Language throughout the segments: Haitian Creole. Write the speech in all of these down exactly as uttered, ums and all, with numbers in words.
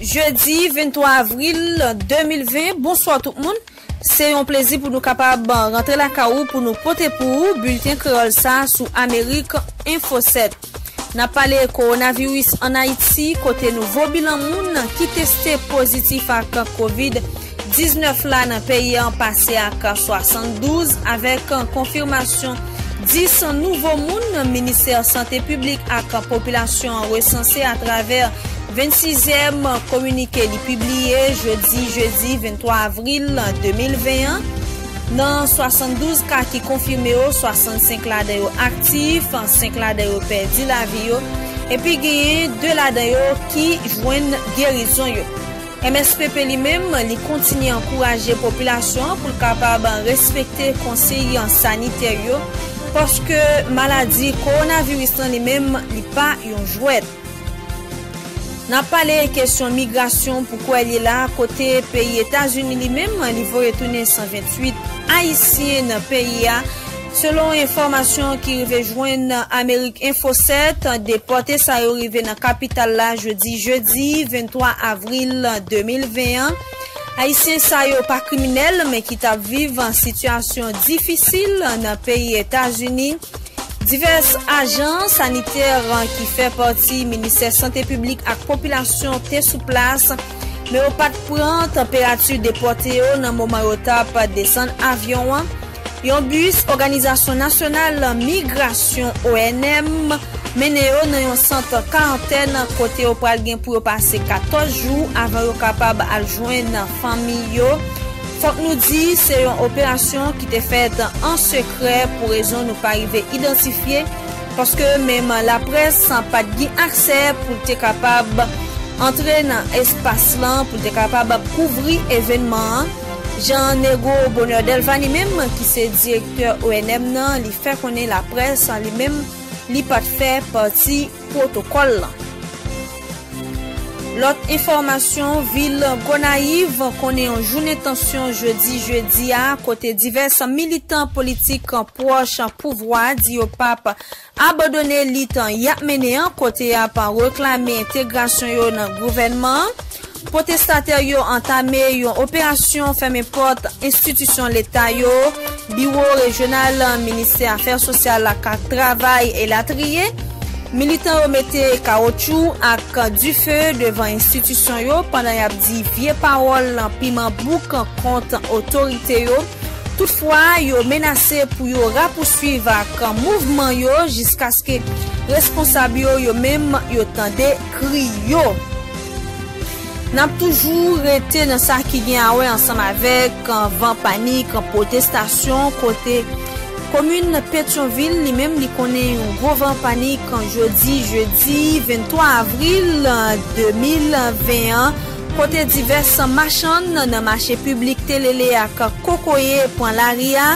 Jedi venntwa avril de mil ven, bonswa tout moun. Se yon plezi pou nou kapab rantre lakay ou pou nou pote pou ou bilten kreyòl sa sou Amerik Enfo sèt. N ap pale kowonaviris ann Ayiti, kote nouvo bilan moun ki teste pozitif ak kovid diznèf la nan peyi an pase ak swasanndouz, avèk konfimasyon dis nouvo moun Ministè Sante Piblik ak Popilasyon an resanse atravè vennsizyèm kominike li pibliye jodi, jedi venntwa avril de mil ven an. Nan swasanndouz ka ki konfime yo, swasannsenk ladan yo aktif, senk ladan yo pèdi lavi yo, epi genyen de ladan yo ki jwenn gerizon yo. M S P P li menm, li kontinye ankouraje popilasyon an pou l kapab respekte konsiy sanitè yo, paske maladi kowonaviris lan li menm, li pa yon jwèt. N ap pale kesyon migrasyon pou kwè li la, kote peyi Etazini li menm, li voye tounen san venntuit Ayisyen nan peyi a. Selon enfòmasyon ki rive jwenn Amerik Enfo sèt, depòte sa yo rive nan kapital la jodi, jedi venntwa avril de mil ven an. Ayisyen sa yo pa kriminèl, men ki t ap viv sitiyasyon difisil nan peyi Etazini. Divès ajan sanitè ki fè pati Ministè Sante Piblik ak Popilasyon te sou plas, men yo pa t pran tanperati depòte yo nan moman yo t ap desann avyon an. Yon bis Òganizasyon Nasyonal Migrasyon, O N M, mennen yo nan yon sant karantèn kote yo pral gen pou yo pase katòz jou avan yo kapab al jwenn fanmi yo. Fòk nou di, se yon operasyon ki te fèt an sekrè pou rezon nou pa rive idantifye, paske menm laprès pa t gen aksè pou l te kapab antre nan espas lan, pou l te kapab kouvri evènman an. Jan Nego Bonheur Delva li menm, ki se direktè O N M nan, li fè konnen laprès li menm, li pa t fè pati pwotokòl lan. Lòt enfòmasyon, vil Gonayiv konnen yon jounen tansyon jodi, jedi a, kote divès militan politik pwòch pouvwa di yo p ap abandone lit y ap mennen an, kote y ap reklame entegrasyon yo nan gouvènman an. Pwotestatè yo antame yon operasyon fèmen pòt enstitisyon leta yo, biwo rejyonal ministè afè sosyal ak travay, elatriye. Militan yo mete kawotchou ak dife devan enstitisyon yo pandan y ap di vye pawòl piman bouk kont otorite yo. Toutfwa, yo menase pou yo rapousuiv ak mouvman yo jiskaske responsab yo, yo menm, yo tande kri yo. N ap toujou rete nan sa ki gen a wè ansanm avèk, uh, van panik, pwotestasyon, kote komin Petyonvil, li menm, li konnen yon gwo van panik jodi, jedi venntwa avril, uh, de mil ven an, kote divès machann nan mache piblik Telele ak Kokoye pran lari a.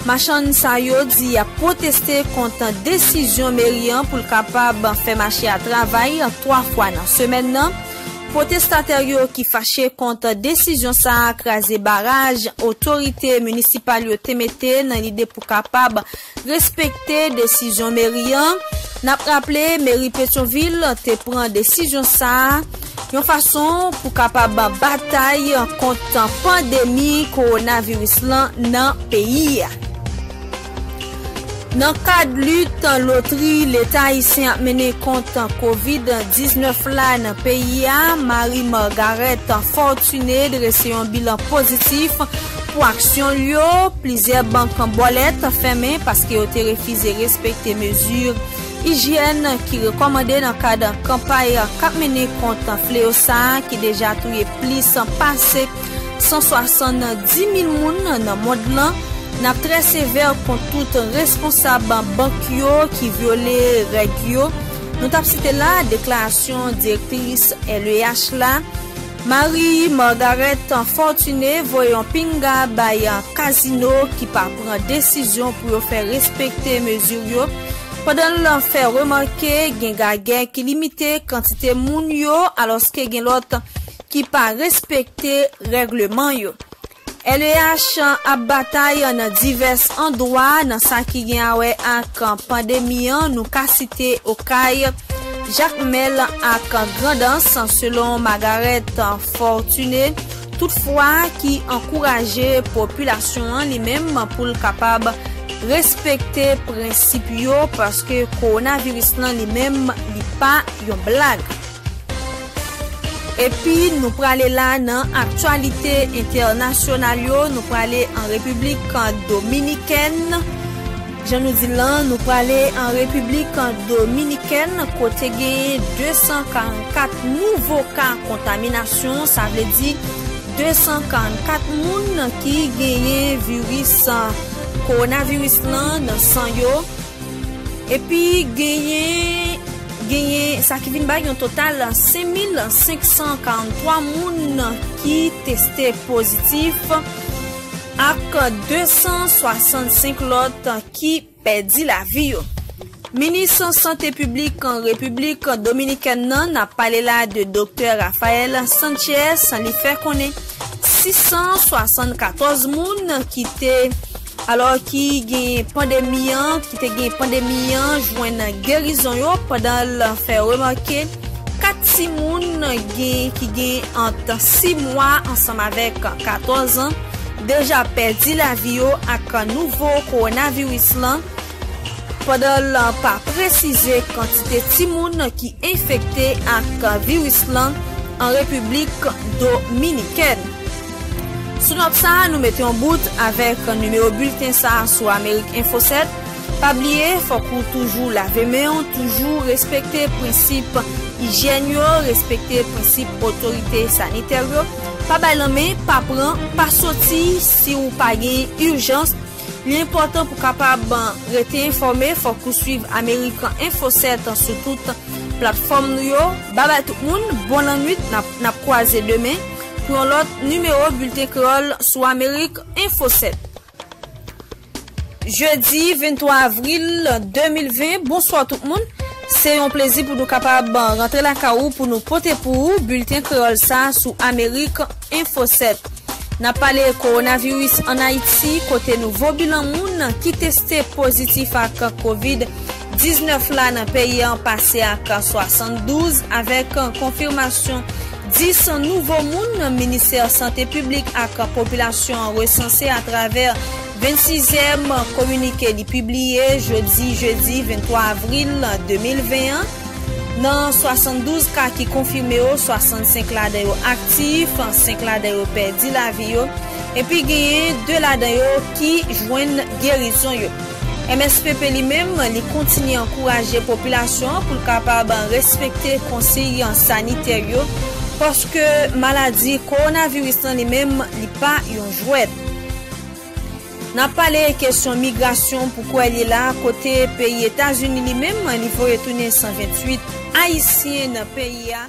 Machann sa yo di y ap pwoteste kont desizyon meri an pou l kapab fè mache a travay twa fwa nan semèn nan. Pwotestatè yo ki fache kont desizyon sa a kraze baraj otorite minisipal yo te mete nan lide pou kapab respekte desizyon meri an. N ap raple, meri Petyonvil te pran desizyon sa a yon fason pou kapab batay kont pandemi kowonaviris lan nan peyi a. Nan kad lit lotri Leta ayisyen ap mennen kont kovid diznèf la nan peyi a, Marie Margareth Fortuné drese yon bilan pozitif pou aksyon l yo. Plizyè bank bòlèt fèmen paske yo te refize respekte mezi ijyèn ki rekòmande nan kad kanpay k ap mennen kont fleyo sa a ki deja touye plis pase san swasanndis mil moun nan mond lan. N ap trè sevè kont tout responsab bank yo ki vyole règ yo. Nou t ap site la deklarasyon direktris L E H la. Marie Margareth Fortuné voye yon pinga bay kazino ki pa pran desizyon pou yo fè respekte mezi yo, pandan l fè remake gen gagè ki limite kantite moun yo, alòske gen lòt ki pa respekte règleman yo. L E H ap batay nan divès andwa nan sa ki gen a wè ak pandemi an, nou ka site Okay, Jakmèl ak Grandans, selon Margaret Fortuné, toutfwa ki ankouraje popilasyon an li menm pou l kapab respekte prensip yo, paske kowonaviris lan li menm li pa yon blag. Epi nou prale la nan aktyalite entènasyonal yo, nou prale an Repiblik Dominikèn. Jan nou di l lan, nou prale an Repiblik Dominikèn, kote genyen de san karannkat nouvo ka kontaminasyon, sa vle di de san karannkat moun ki genyen viris kowonaviris lan nan san yo. Epi genyen, genyen sa ki vin bay yon total senk mil senk san karannntwa moun ki teste pozitif ak de san swasannsenk lòt ki pèdi lavi yo. Minis Sante Piblik Repiblik Dominikèn nan, n ap pale la de Doktè Rafael Sanchez, li fè konnen sis san swasannkatòz moun ki te, alò, ki gen pandemi an, ki te gen pandemi an, jwenn gerizon yo, pandan l fè remake kat timoun gen, ki gen ant sis mwa ansanm avèk katòz an deja pèdi lavi yo ak nouvo kowonaviris lan, pandan l pa presize kantite timoun ki enfekte ak viris lan an Repiblik Dominikèn. Sou nòt sa a, nou mete yon bout avèk nimewo bilten sa a sou Amerik Enfo sèt. Pa bliye, fòk ou toujou lave men w, toujou respekte prensip ijyèn yo, respekte prensip otorite sanitè yo. Pa bay lanmen, pa pran, pa soti si w pa gen ijans. Li enpòtan pou kapab rete enfòme, fòk ou swiv Amerik Enfo sèt sou tout platfòm nou yo. Babay tout moun, bon lannwit, n ap, n ap kwaze demen pou yon lòt nimewo Bilten Kreyòl sou Amerik Enfo sèt. Jedi venntwa avril de mil ven, bonswa tout moun. Se yon plezi pou nou kapab rantre lakay ou pou nou pote pou ou bilten kreyòl sa sou Amerik Enfo sèt. N ap pale kowonaviris ann Ayiti, kote nouvo bilan moun ki teste pozitif ak kovid diznèf la nan peyi an pase ak swasanndouz, avèk konfimasyon dis nouvo moun Ministè Sante Piblik ak Popilasyon an resanse atravè vennsizyèm kominike li pibliye jodi jedi venntwa avril de mil ven an. Nan swasanndouz ka ki konfime yo, swasannsenk ladan yo aktif, senk ladan yo pèdi lavi yo, epi genyen de ladan yo ki jwenn gerizon yo. M S P P li menm, li kontinye ankouraje popilasyon an pou l kapab respekte konsiy sanitè yo, paske maladi kowonaviris lan li menm, li pa yon jwèt. N ap pale kesyon migrasyon pou kwè li la, kote peyi Etazini li menm, li voye tounen san venntuit Ayisyen nan peyi a.